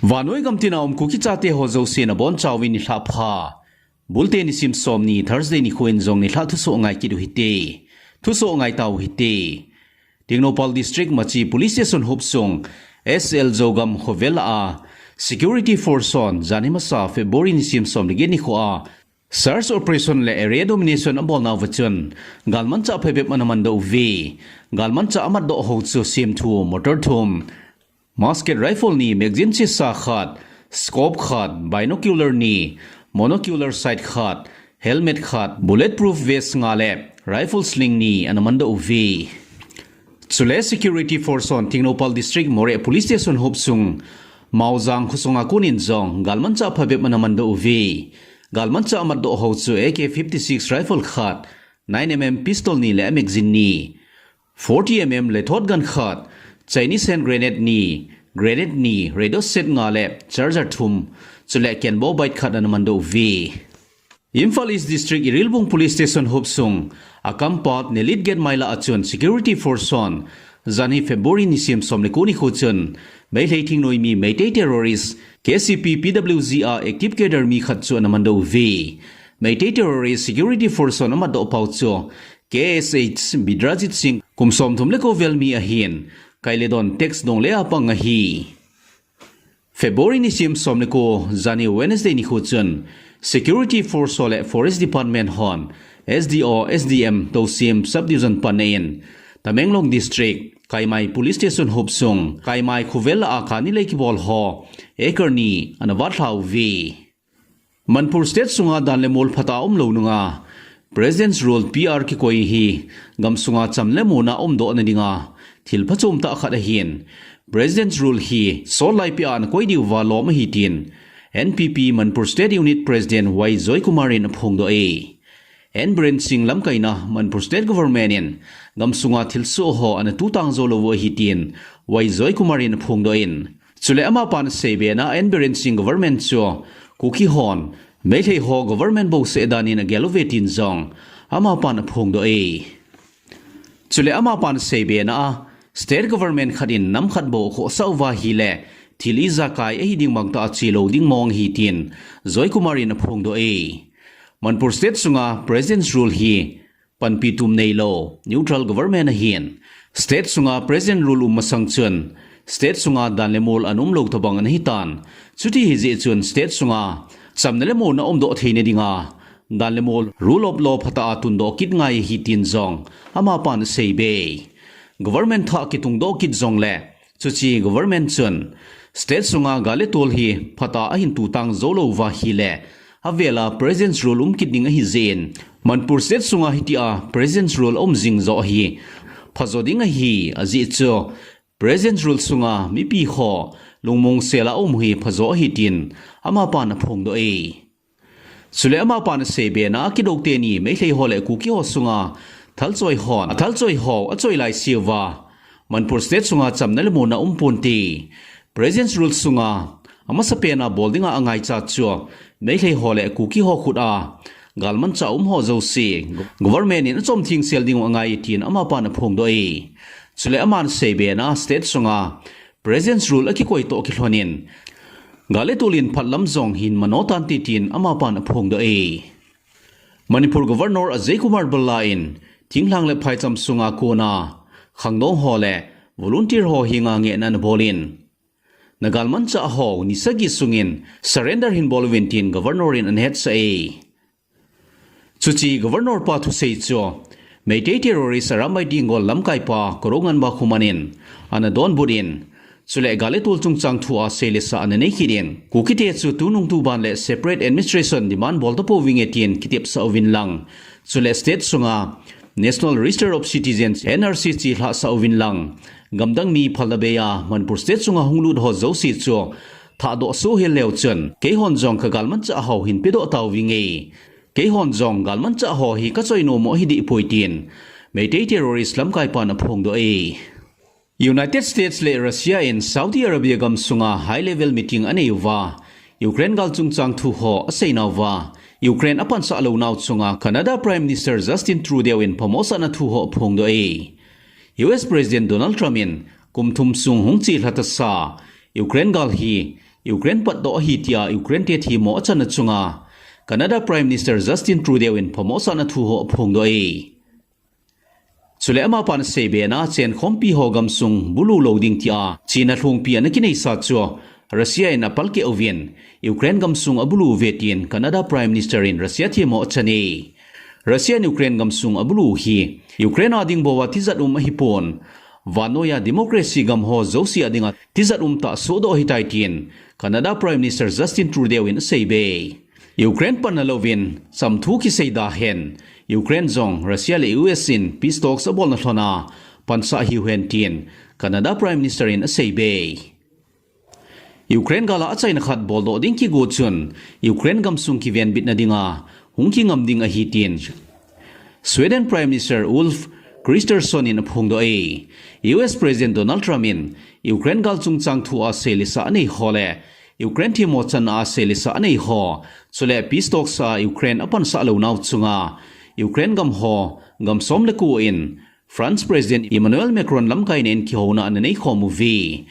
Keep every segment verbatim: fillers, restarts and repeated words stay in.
Vannoi gamtina um Kuki chate ho jouse nabonchauvin nilhah pha. Bulte nisim somni Thursday nikhoin jong nilhah thusoh ngai kit uhite. Thusoh ngai tau hite. Tengnoupal District Machi Police Station hopsung S L Zogam khovel a Security Force hon janhi masa February nisim somni get nikhoa search operation le area domination abolnauva chun galmanchah phabep ana mandoh uve. Galmanchah amatdoh ho chu semthu motor thum, musket rifle ni, magazine chesa khat, scope khat, binocular ni, monocular sight khat, helmet khat, bulletproof vest nga le rifle sling ni ana mandoh uve. Chule Security Force hon Tengnoupal District Moreh Police Station hopsung Maojang khosunga konin jong galmanchah phabep ana mandoh uve. Galmanchah amatdoh ho chu A K fifty-six rifle khat, nine M M pistol ni le magazine ni, forty M M lethot gun khat, Chinese hand grenade ni, grenade ni, radio set nga le charger thum, chule Kenbo bike khat ana mandoh uve. Imphal East District Irilbung Police Station hopsung Akampat Nelit Gate maila achun Security Force hon janhi February nisim somle ko nikho chun Meitei thingnoimi Meitei terrorist K C P P W G a active cadre mi khat chu ana mandoh uve. Meitei terrorist Security Force hon amatdoh pau chu K S H Bidrajit Singh kum somthum le ko vel mi ahin, Kailedon Text Dongle a pang ahi. February nisim somle ko janhi Wednesday nikho chun Security Force ho le Forest Department hon S D O, S D M Tousem Subdivision panna in Tamenglong District Kaimai Police Station hopsung Kaimai khovel a kani lei kibol ho acre ni ana vatlhah uve. Manipur State sunga dan le mol phatah a umlou nunga President's Rule P R kikoi hi gamsunga cham le mona umdoh nadinga thil phachom tah khat ahin, President's Rule hi sollai pia ana koi diuva lom ahi tin N P P Manipur State Unit President Y Joykumar in aphongdoh e. N Biren Singh lamkaina Manipur State Government in gamsunga thilsoh ho ana tutang jou lou u ahi tin Y Joykumar in aphongdoh in, chule amapan aseibe na N Biren Singh government chu Kuki hon Meitei ho government bouseh danin agel uve tin jong amapan aphongdoh e. Chule amapan aseibe na a state government khat in nam khat bou akhohsah uva ahile thil ijakai ahi ding bangtah a chelou ding mong ahi tin Joykumar in aphongdoh e. Manipur State sunga President's Rule hi panpi tum neilou, neutral government ahin, state sunga President Rule um masang chun state sunga dan le mol ana umlou tobang ana hitan. Chuti ahijeh chun state sunga chamna le mona umdoh theina dinga dan le mol, rule of law phatah a tundoh kit ngai ahi tin jong amapan aseibe. Government thah kitungdoh kit jongle chuche government chun state sunga gal le tol hi phatah a ahin tutang jou lou uva ahile, avela President's Rule um kit ding ahijeh in, Manipur State sunga hitia President's Rule aum jing joh hi phajo ding ahi, ajeh chu President's Rule sunga mipi ho lungmong sela um hi phajo ahi tin amapan aphongdoh e. Chule amapan aseibe na a kidou teni Meitei ho le Kuki ho sunga thalchoi hon athalchoi ho achoi laise uva Manipur State sunga chamna le mona um ponte. President's Rule sunga amasapen a bol dinga angaicha chu Meitei ho le Kuki ho khut a galmanchah um ho jouse government in achom thengsel diu angai e tin amapan aphongdoh e. Chule aman aseibe na state sunga President's Rule akikoi toh kilhonin gal le tol in phatlam jong hin mano tante tin amapan aphongdoh e. Manipur Governor Ajay Kumar Bhalla in thinglhang le phaicham sunga kona khangdong ho le volunteer ho henga ngehna ana bolin, na galmanchah ho ni sagi sungin surrender hin bol uvin tin Governor in ana hetsah e. Chuche Governor pa thusei chu Meitei terrorist Arambai Tenggol lamkaipa Korounganba Khuman in ana donbut in, chule gal le tol chungchang thua seilesa ana nei kit in, Kukite chu tunung tuban le separate administration demand bol tapouvinge tin kitepsah uvin lang, chule state sunga National Register of Citizens, N R C chelhahsah uvin lang, gamdang mi phalna beia Manipur State sunga hunglut ho jouse chu thahdoh soh hel leu chun keihon jong ka galmanchah ho hin pedoh tauvinge. Keihon jong galmanchah ho hi kachoi nom u ahi dehpoi tin Meitei terrorist lamkaipan aphongdoh e. United States le Russia in Saudi Arabia gamsunga high level meeting anei uva, Ukraine gal chungchang thu ho aseinauva, Ukraine apansah lounau chunga Canada Prime Minister Justin Trudeau in phamosahna thu ho aphongdoh e. U S President Donald Trump in kum thum sung hung chelha tasa Ukraine gal hi Ukraine patdoh ahi tia Ukraine te themmo achan a chunga Canada Prime Minister Justin Trudeau in phamo asahna thu ho aphongdoh e. Chule amapan aseibe na chenkhompi ho gamsung bulu lou ding tia China lhungpi ana kineisa chu Russia in apalkeh uvin Ukraine gamsung abulu uve tin Canada Prime Minister in Russia themmo achan e. Russia in Ukraine gamsung abulu hi Ukraine a ding bou a tijat um ahipon, vannoiya democracy gam ho jouse a dinga tijat um tah sohdoh ahitai tin Canada Prime Minister Justin Trudeau in aseibe. Ukraine panna louvin chamthu kisei da hen, Ukraine jong Russia le U S in peace talks abolna lhona pansah hiu hen tin Canada Prime Minister in aseibe. Ukraine gal a achaina khat boldoh ding kigo chun Ukraine gamsung kivenbitna dinga hung kingam ding ahi tin Sweden Prime Minister Ulf Kristersson in aphongdoh e. U S President Donald Trump in Ukraine gal chungchang thu a seilesa anei ho le Ukraine themmo channa a seilesa anei ho, chule peace talks a Ukraine apansah lou nau chunga Ukraine gam ho gam som le ko in France President Emmanuel Macron lamkaina in kihouna ana neikhom uve.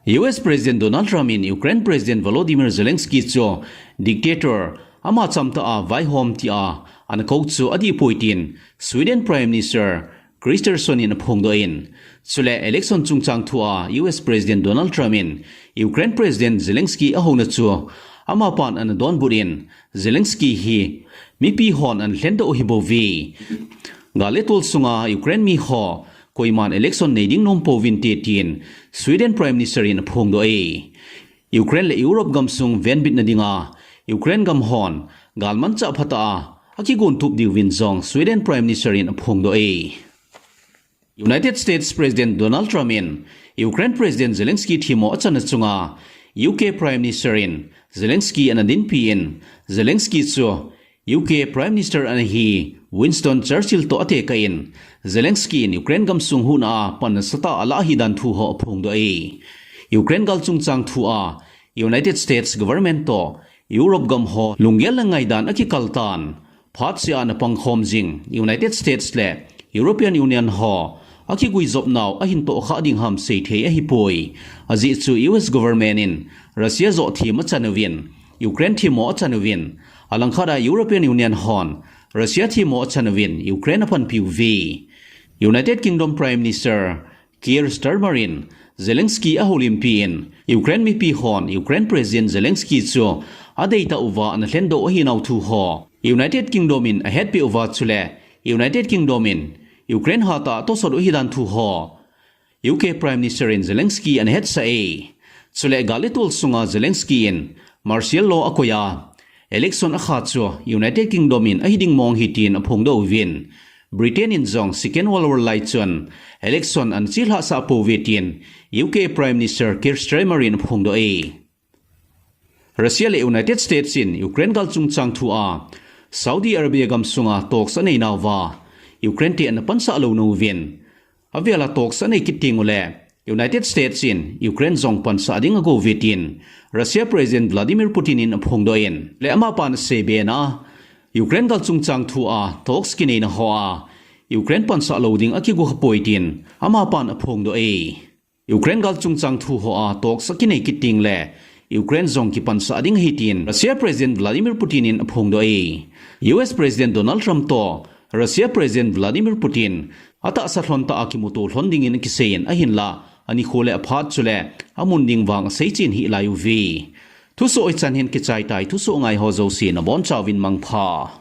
U S President Donald Trump in Ukraine President Volodymyr Zelensky chu dictator, ama chamtah a vaihom tia ana kou chu adihpoi tin Sweden Prime Minister Kristersson in aphongdoh in, chule election chungchang thu a U S President Donald Trump in Ukraine President Zelensky ahouna chu amapan ana donbut in, Zelensky hi mipi hon ana lhendoh u ahibouve. Gal le tol sunga Ukraine mi ho koiman election nei ding nom pouvinte tin Sweden Prime Minister in aphongdoh e. Ukraine le Europe gamsung venbitna dinga Ukraine gam hon galmanchah phatah a akigon tup diuvin jong Sweden Prime Minister in aphongdoh e. United States President Donald Trump in Ukraine President Zelensky themmo achanna chunga U K Prime Minister in Zelensky ana dinpi in, Zelensky chu U K Prime Minister ana hi Winston Churchill toh atekah in, Zelensky in Ukraine gamsung huhna a pan nasatah a alah ahidan thu ho aphongdoh e. Ukraine gal chungchang thu a United States government toh Europe gam ho lunggel le ngaidan akikal tan. Phatseh a ana pangkhom jing United States le European Union ho akiguijop nau ahin tohkhah ding ham seithei ahipoi. Ajeh chu U S government in Russia joh them achan uvin, Ukraine themmo achan uvin, alangkhat a European Union hon Russia themmo achan uvin Ukraine apanpi uve. United Kingdom Prime Minister Keir Starmer in Zelensky ahoulimpi in, Ukraine mipi hon Ukraine President Zelensky chu adeitah uva ana lhendoh ahinau thu ho United Kingdom in ahetpeh uva, chule United Kingdom in Ukraine hatah a atosot u ahidan thu ho U K Prime Minister in Zelensky ana hetsah e. Chule gal le tol sunga Zelensky in martial law akoi a, election akha chu United Kingdom in ahiding mong ahi tin aphongdoh uvin, Britain in jong Second World War lai chun election ana chelhah sah pouve tin U K Prime Minister Keir Starmer in aphongdoh e. Russia le United States in Ukraine gal chungchang thu a Saudi Arabia gamsunga talks anei nauva Ukraine te ana pansah lou nauvin, avel a talks anei kit teng ule United States in Ukraine jong pansah ding ago uve tin Russia President Vladimir Putin in aphongdoh in, le amapan aseibe na Ukraine gal chungchang thu a talks kineina ho a Ukraine pansah lou ding akigo khapoi tin amapan aphongdoh e. Ukraine gal chungchang thu ho a talks akinei kit teng le Ukraine jong kipansah ding ahi tin Russia President Vladimir Putin in aphongdoh e. U S President Donald Trump toh Russia President Vladimir Putin atahsa lhon tah a kimuto lhon dingin akisei in, ahinla anikho le aphat chule amun ding vang aseichen hih lai uve. Thusoh hichan hin kichai tai, thusoh ngai ho jouse nabonchauvin mangpha.